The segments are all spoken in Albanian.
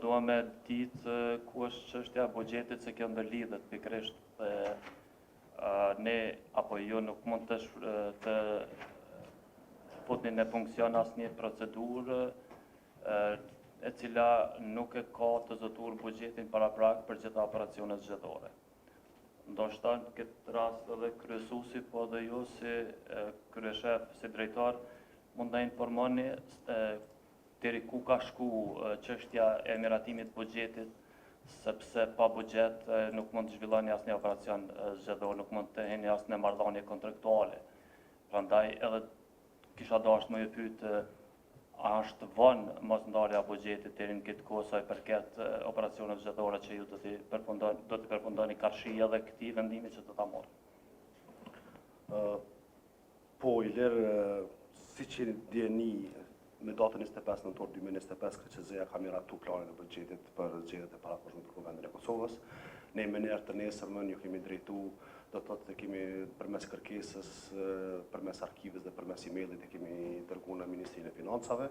dua me ditë ku është çështja e buxhetit, se kjo ndërlidhet pikërisht dhe ne apo ju nuk mund të të futni në funksion asnjë procedurë e cila nuk e ka të zotuar buxhetin paraprak për gjitha operacionet zgjedhore. Ndoshta në këtë rast edhe kryesuesi, po edhe ju si kryeshef, si drejtor, mund të informoni deri ku ka shku çështja e miratimit të buxhetit, sepse pa buxhet nuk mund të zhvilloni asnjë operacion zgjedhor, nuk mund të hini as në marrëdhënie kontraktuale. Prandaj edhe kisha dashur me ju pyet a është vonë mos ndarja e buxhetit deri në këtë kohë sa i përket operacioneve zgjedhore që ju do t'i përfundoni, do t'i përfundoni karshi edhe këtij vendimi që do ta marrë? Po, Ilir, siç jeni në dijeni, me datën 25 nëntor 2025, KQZ-ja ka miratu planin e buxhetit për zgjedhjet e parakohshme për Kuvendin e Kosovës. Ne menjëherë të nesërmen ju kemi drejtu, do të thotë kemi përmes kërkesës, përmes arkivës dhe përmes e-mailit e kemi dërgu në Ministrinë e Financave.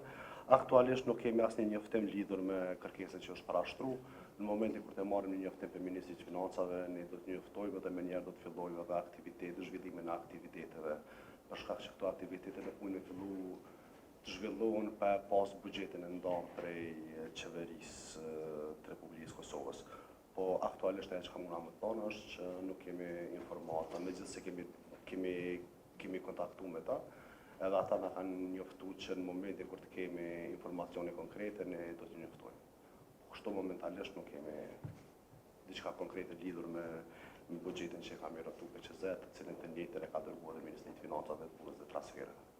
Aktualisht nuk kemi asnjë njoftim lidhur me kërkesën që është parashtru. Në momentin kur të marrim një njoftim për Ministrinë e Financave, ne do të njoftojmë dhe menjëherë do të fillojmë edhe aktivitetet, zhvillimin e aktiviteteve, për shkak që këto aktivitete nuk mund me fillu të zhvillohen pa pas buxhetin e ndarë prej qeverisë të Republikës Kosovës. Po aktualisht ajo çka muna me thonë është që nuk kemi informata, megjithëse kemi kemi kemi kontaktu me ta, edhe ata na kanë njoftu që në momentin kur të kemi informacione konkrete, ne do të njoftojmë. Kështu momentalisht nuk kemi diçka konkrete lidhur me, me buxhetin që ka miratu KQZ, të cilin të njëjtën e ka dërguar edhe Ministrinë e Financave, Punës dhe Transfereve.